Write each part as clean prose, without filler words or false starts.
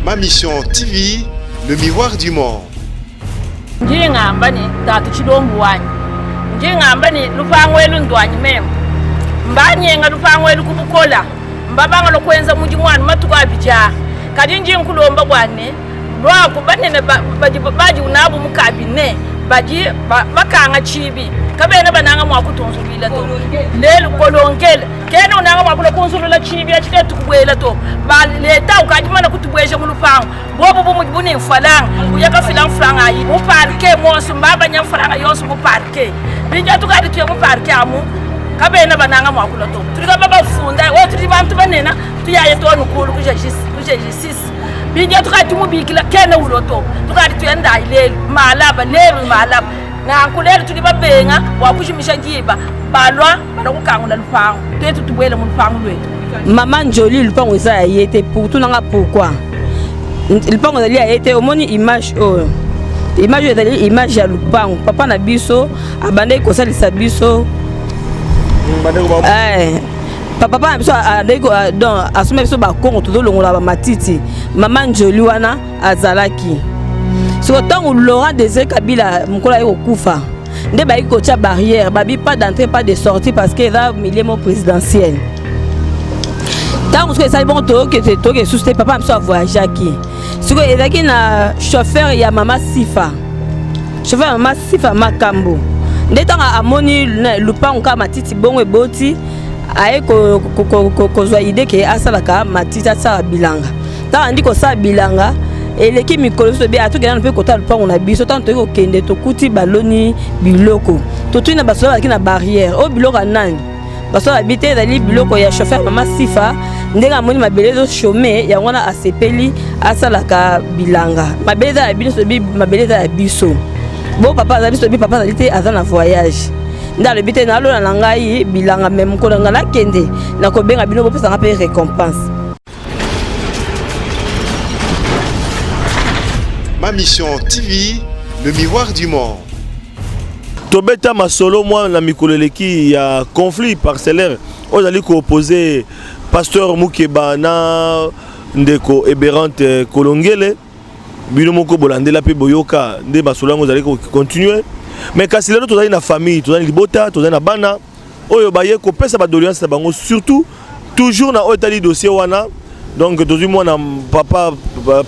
Ma Mission TV, le miroir du monde. Ndi ngamba ne, Tatu Tshilombu wanyi, ndi ngamba ne, lupangu elu nduanyi meme. Mbanyenga lupangu elu ku bukola, mbabanga lua kuenza mudimu anu matuku abidi aa. Kadi ndi nkulomba bua ne, luaku banene badi badiu nabu mu kabine badi bakanga tshibi, kabena bananga mua kutunzuluila to. Lelu Kolongele kena unanga mua kulua kunzulula tshibi atshi tetu kubuela to. Ba leta ukadi mumane kutubueja mu lupangu. Bobu bu mudibu ne mfranga, kuya kafila mfranga ayi mu parke muonso, mbabanya mfranga yonso mu parke. Mpindieu tukadi tuya mu parke amu, kabena bananga mua kulua to. Tudi kaba bafunda, we tudi bantu banene, tuyaye too ne kulu ku G6. Mpindieu tukadi tumubikila, kena ulua to. Tukadi tuya ndayi lelu, malaba, lelu malaba. Nanku lelu tudi babenga bua kujimisha diba, balua balua kukangula lupangu, tuetu tubuele mu lupangu luetu. Mama Njoli, lupangu eza ya ye te, pour tunanga pourquoi lupangu ezali ya ye te? Omoni image oyo, image oyo ezali image ya lupangu papa na biso abandaki kosalisa biso. Eh, papa na biso abandaki donc asomba biso bakongo, tozolongola bamatiti. Mama Njoli wana azalaki siko ntango Laurent Désiré Kabila mokolo aye kokufa, nde bayaki kotia barrière, babi pas d'entrée, pas de sortie, parce que eza milieu mo présidentiel. Ntango soki esali bongo, toyoke toyoke lisusu te. Papa na biso avoyageaki, sikoyo ezalaki na chauffeur ya mama Sifa, chauffeur ya mama Sifa Makambo. Nde ntango amoni lupango kaka matiti bongo eboti, aye kozwa idée ke asalaka matiti, asala bilanga. Ntango andi kosala bilanga, eleki mikolo, biso tobi atokende nano mpe kotala lupango na biso. Ntango toyei kokende, tokuti baloni biloko. Totuni na basoda bazalaki na barrière: oyo biloko ya nani? Basoda babi te, ezali biloko ya chauffeur mama Sifa. Ndenge amoni mabele ezochômer, yango wana asepeli asalaka bilanga. Mabele eza ya bino? Tobi mabele eza ya biso. Bo papa aza biso? Tobi papa azali te, aza na voyage. Nde alobi te, nalona na ngai bilanga, me mokolo ngai nakende, nakobenga bino, bopesanga mpe récompense. Ma Mission TV, le miroir du monde. Tobeta masolo mwa na mikolo eleki ya conflit parcellaire oyo ezali koopposer pasteur Mukeba na ndeko Eberante Kolongele. Bino moko bolandela mpe boyoka nde masolo yango ezali kocontinuer. Mais kasi lelo tozali na famille, tozali libota, tozali na bana oyo baye kopesa badoléance na bango, surtout toujours na oyo etali dossier wana. Donc tozwi mwana papa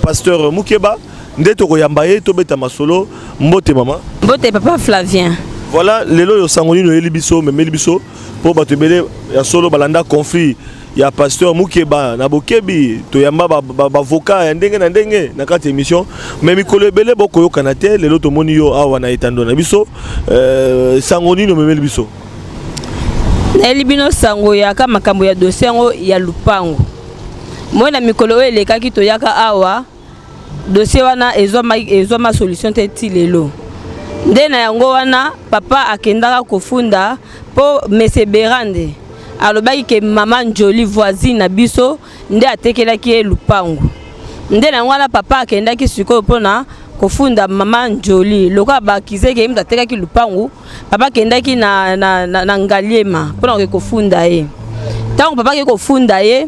pasteur Mukeba, nde tokoyamba ye, tobeta masolo. Mbote mama. Mbote papa Flavien. Voilà, lelo oyo sango nini oyeli biso, omemeli biso? Mpo bato ebele ya solo balanda conflit ya pasteur Mukeba na bokebi. Toyamba bavocat ya ndenge na ndenge na kati ya émission, mais mikolo ebele bokoyokana te. Lelo tomoni yo awa na etando na biso. Sango nini omemeli biso? Nayeli bino sango yaka makambo ya dossier yango ya lupango. Moi na mikolo oyo elekaki, toyaka awa, dossier wana ezwama solution te ti lelo. Nde na yango wana papa akendaka kofunda, mpo mese Berande alobaki ke mama Njoli, voisine na biso, nde atekelaki ye lupango. Nde na yango wana papa akendaki sikoyo mpona kofunda mama Njoli, lokola baaccuser ke ye moto atekaki lupangu. Papa akendaki na Ngaliema mpona koke kofunda ye. Ntango papa akei kofunda ye,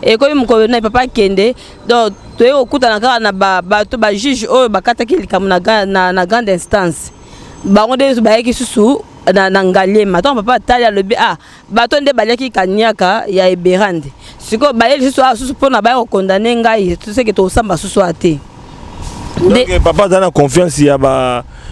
ekomi mokolo na papa akende, donc toye kokutana kaka na bato bajuge oyo bakataki likambo na grande instance. Bango nde bayaki susu na Ngaliema. Ntango papa atali, alobi: ah, bato nde baliaki kaniaka ya Eberande, sikoyo baye lisusu awa susu mpona baya kocondamner ngai, toseke tosamba susu a te. Donc papa aza na confiance ya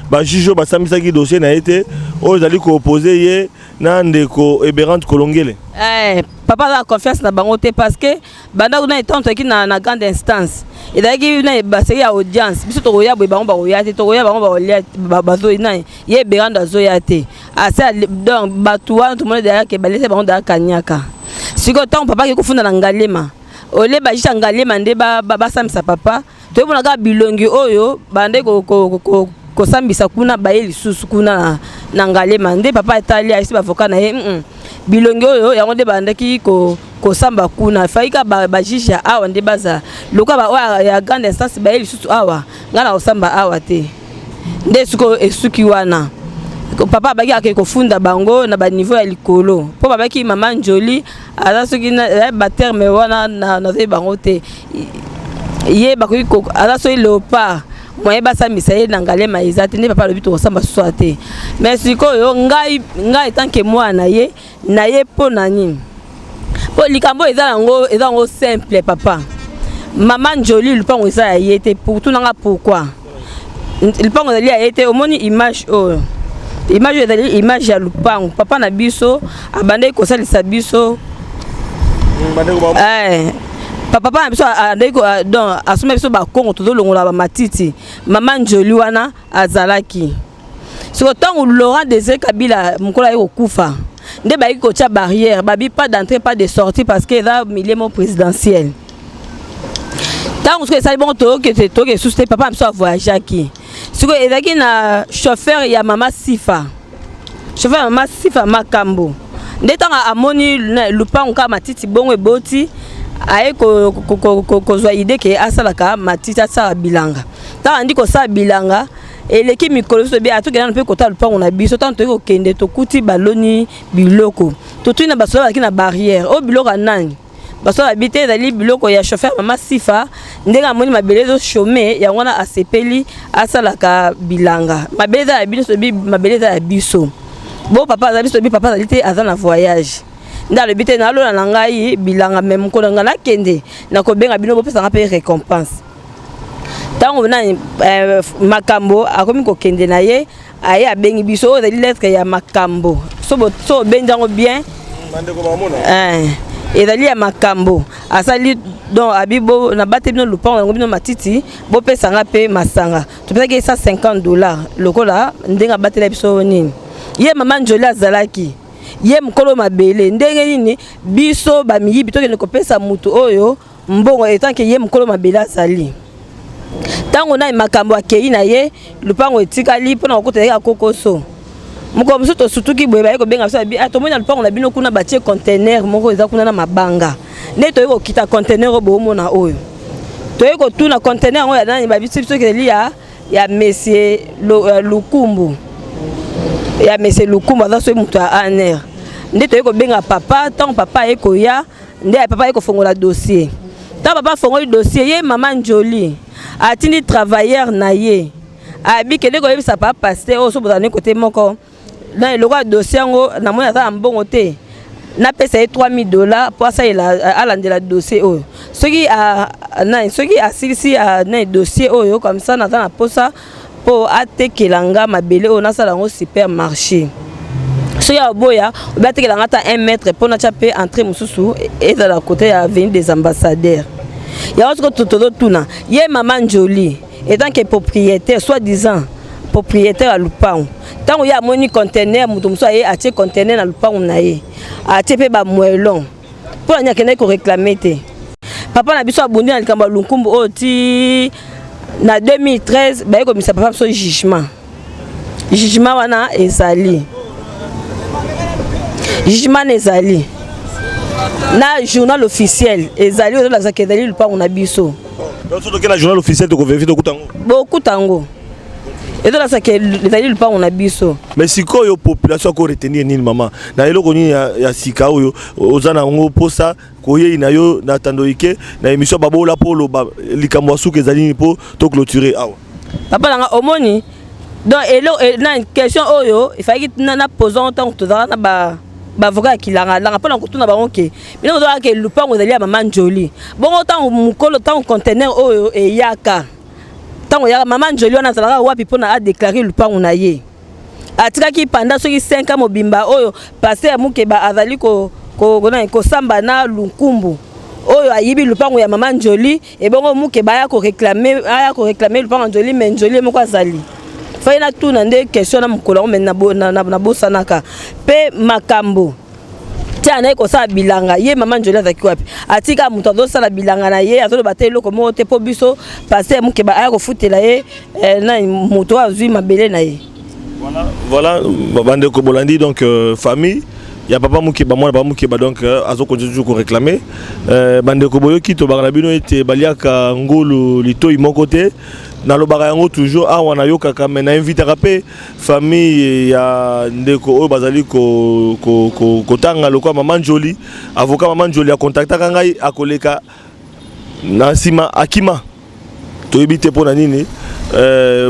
bajuge oyo basambisaki dossier na ye te, oyo ezali koopposer ye na ndeko Eberante Kolongele? Eh, papa aza na confiance na bango te, parce que banda kuna etant toyaki na grande instance, ezalaki na baseki ya audience. Biso tokoya boye, bango bakoya te, tokoya, bango bakolia, bazoyi nani, ye Eberande azoya te. Ase donc bato wana tomoni dayake balesa bango daya kaniaka. Sikoyo ntango papa akei kofunda na Ngalema, ole bajuge ya Ngalema nde basambisa papa, toyebona kaka bilongi oyo bande kosambisa kuna, baye lisusu kuna na Ngalema. Nde papa etali, ayesi bavocat na ye: bilongi oyo yango nde bandaki kosamba kuna, fai ka bajuge ya awa nde bazala lokola baoyo ya grande instance baye lisusu awa, ngai na kosamba awa te. Nde sikoyo esuki wana. Papa abaki akei kofunda bango na baniveau ya likolo, mpo babaki mama Njoli aza soki baterme wana nazoyebi bango te. Ye bakoki aza soki léopard, moyen basambisa ye na Ngaliema eza te. Nde papa alobi tokosamba susu te. Mais sikoyo ngai en tant que mwana na ye, na ye mpo na nini? Mpo likambo eza yango, eza yango simple, papa. Mama Njoli, lupango eza ya ye te. Pour tunanga pourquoi lupango ezali ya ye te, omoni image oyo? Image oyo ezali image ya lupango papa na biso abandaki kosalisa biso. Papa na biso abandaki, donc asomba biso bakongo, tozolongola bamatiti. Mama Njoli wana azalaki. Siko ntango Laurent Désiré Kabila mokolo aye kokufa, nde bayaki kotia barrière, babi pas d'entrée, pas de sortie, parce que eza milieu mo présidentiel. Ntango soki esali bongo, toyoke toyoke lisusu te. Papa na biso avoyageaki. Sikoyo ezalaki na chauffeur ya mama Sifa, chauffeur ya mama Sifa Makambo. Nde ntango amoni lupango kaka matiti bongo eboti, aye kozwa idée ke asalaka matiti, asala bilanga. Ntango andi kosala bilanga, eleki mikolo, biso bi atokenda mpe kotala lupango na biso. Ntango toyei kokende, tokuti baloni biloko. Totuni na basoda bazalaki na barrière: oyo biloko ya nani? Basoda babi te, ezali biloko ya chauffeur mama Sifa. Ndenge amoni mabele ezochômer, yango wana asepeli asalaka bilanga. Mabele eza ya biso, bi mabele eza ya biso. Bo papa aza biso, bi papa azali te, aza na voyage. Nde alobi te, nalona na ngai bilanga, me mokolo ngai nakende, nakobenga bino, bopesanga mpe récompense. Ntango nani makambo akomi kokende na ye, aye abengi biso. Oyo ezali lettre ya makambo. So obendi yango bien, ezali ya makambo asali. Donc abi bo nabate bino lupango yango, bino matiti, bopesanga mpe masanga. Topesaki ye 150 $, lokola ndenge abatela biso nini. Ye mama Njoli azalaki ye mokolo mabele. Ndenge nini biso bamiyibi tokende kopesa motu oyo mbongo en tant que ye mokolo mabele azali? Ntango nani makambo akei na ye, lupango etikali mpona kokota ye akokoso. Mokolo mosusu tosutuki boye, baye kobenga biso, babi: "Tomoni na lupango na bino kuna batie conteneur moko, eza kuna na mabanga." Nde toyei kokita, conteneur oyo boomona oyo. Toyei kotuna conteneur yango ya nani? Babisi biso ezali ya monsieur Lukumbu, ya monsieur Lukumbu, aza soki moto ya ANR. Nde toyei kobenga papa. Ntango papa aye koya, nde papa aye kofongola dossier. Ntango papa afongoli dossier, ye mama Njoli atindi travailleur na ye, abi: "Kende koyebisa papa pasteur oyo so bozala ne kote moko na eloko ya dossier yango. Namoni aza na mbongo te, napesa ye 3000 $ mpo asalela, alandela dossier oyo. Soki nani, soki asilisi nani dossier oyo, comme ça naza na posa mpo atekela nga mabele oyo, nasala yango supermarché. Soki aboya, obi atekela nga ata 1 mètre mpo natya mpe entrée mosusu ezala côté ya avenue des Ambassadeurs." Yango sikoyo tozotuna ye mama Njoli, en tant que propriétaire, soi-disant propriétaire ya lupango, ntango ye amoni conteneur, moto mosusu aye atie conteneur na lupango na ye, atie mpe bamoellon, mpo na nini akendaki koréclamer te? Papa na biso abundi na likambo ya Lunkumbu oyo ti na 2013, baye komisa papa biso jugement. Jugement wana ezali jugement na ezali na journal officiel, ezali ozolakisaka ezali lupango na biso. Donc soki toke na journal officiel, tokovérifier, tokuta yango? Bokuta yango, ezolakisaka ezali lupango na biso. Mais sikoyo population akoretenir nini, mama, na eloko nini ya sika oyo oza na yango mposa koyei na yo na tandoike na émission babola mpo oloba likambo ya suka ezali nini mpo toclôturer awa? Papa nanga, omoni, donc elo na question oyo efalaki na poser ntango tozalaka na baavocat ya kilangalanga, mpona kotuna bango ke bino bozalaka ke lupango ezali ya mama Njoli. Bongo ntango mokolo, ntango conteneur oyo eyaka, ntango eyaka, mama Njoli wana azalaka wapi mpona adéclarer lupango na ye? Atikaki panda soki 5 ans mobimba oyo pasteur ya Mokeba azali kosamba na Lukumbu oyo ayibi lupango ya mama Njoli. Ebongo Mokeba aya koréclamer lupango ya Njoli, mais Njoli ye moko azali fai. Natuna nde question na mokolo yango, me nabosanaka mpe makambo ti anaye kosala bilanga. Ye mama Njoli azalaki wapi? Atika moto azosala bilanga na ye, azoloba te eloko moko te, mpo biso pasteur Mokeba aya kofutela ye nani, moto oyo azwi mabele na ye. Voilà, bandeko bolandi, donc famille ya papa Mokeba, mwana papa Mokeba, donc azokontinue toujours koréclamer. Bandeko boyoki, tobaka na bino ete baliaka ngulu litoi moko te. Nalobaka yango toujours awa, nayokaka, me nainvitaka mpe famille ya ndeko oyo bazali kotanga ko lokola mama Njoli. Avocat mama Njoli akontaktaka ngai, akoleka na nsima akima. Toyebi te mpo na nini.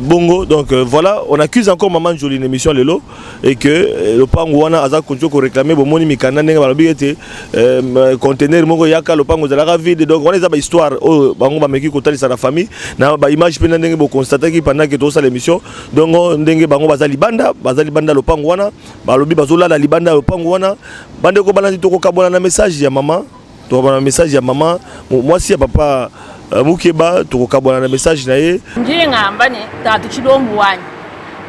Bongo donc voilà, on accuse encore Maman Jolie une émission lelo et que lopango wana aza continuer ko réclamer. Bomoni mikanda ndenge balobi ete conteneur moko yaka, lopango ezalaka vide. Donc wana eza ba histoire oyo bango bameki kotalisa na famille na ba image mpe na ndenge boconstataki pendant que tozosala émission. Donc ndenge bango baza libanda, baza libanda lopango wana, balobi bazolala libanda lopango wana. Bandeko balandi, tokokabwana na message ya mama, tokokabwana na message ya mama mwasi ya papa Mukeba, tokokabwana na message na ye. Ndi ngamba ne tatu tshilombu wanyi,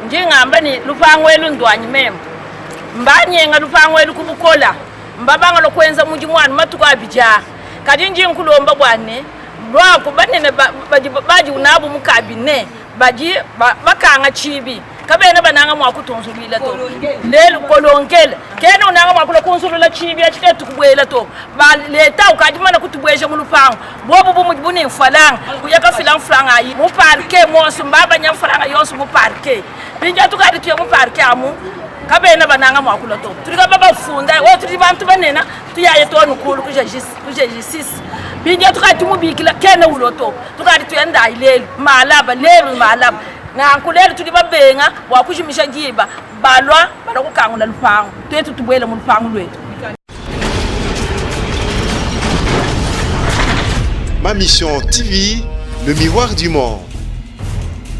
ndi ngamba ne lupango elu ndwanyi meme, mbanyenga lupango elu kubukola, mbabanga lokwenza mudimu anu matuku abidi aa. Kadi ndi nkulomba bua ne luaku banene badi badi nabu mu kabine badi bakanga tshibi, kabena bananga mua kutunzuluila to lelu. Kolongele kena unanga mua kulua kunzulula tshibi atshi tetu kubuela to. Leta ukadi mana kutubueja mu lupangu bobu bu mudi bu ne mfalanga kuya kafila mfalanga ayi mu parke monso, mbabanya mfalanga yonso mu parke. Mpindieu tukadi tuya mu parke amu, kabena bananga mua kulua to. Tudi kaba bafunda we, tudi bantu banene, tuyaye to nukulu kuja justice. Mpindieu tukadi tumubikila, kena ulua to. Tukadi tuya ndayi lelu malaba, lelu malaba. Nanku lelu tudi babenga bua kujimisha diba, balua balua kukangula lupangu, tuetu tubuela mu lupangu luetu. Ma Mission TV, le miroir du monde.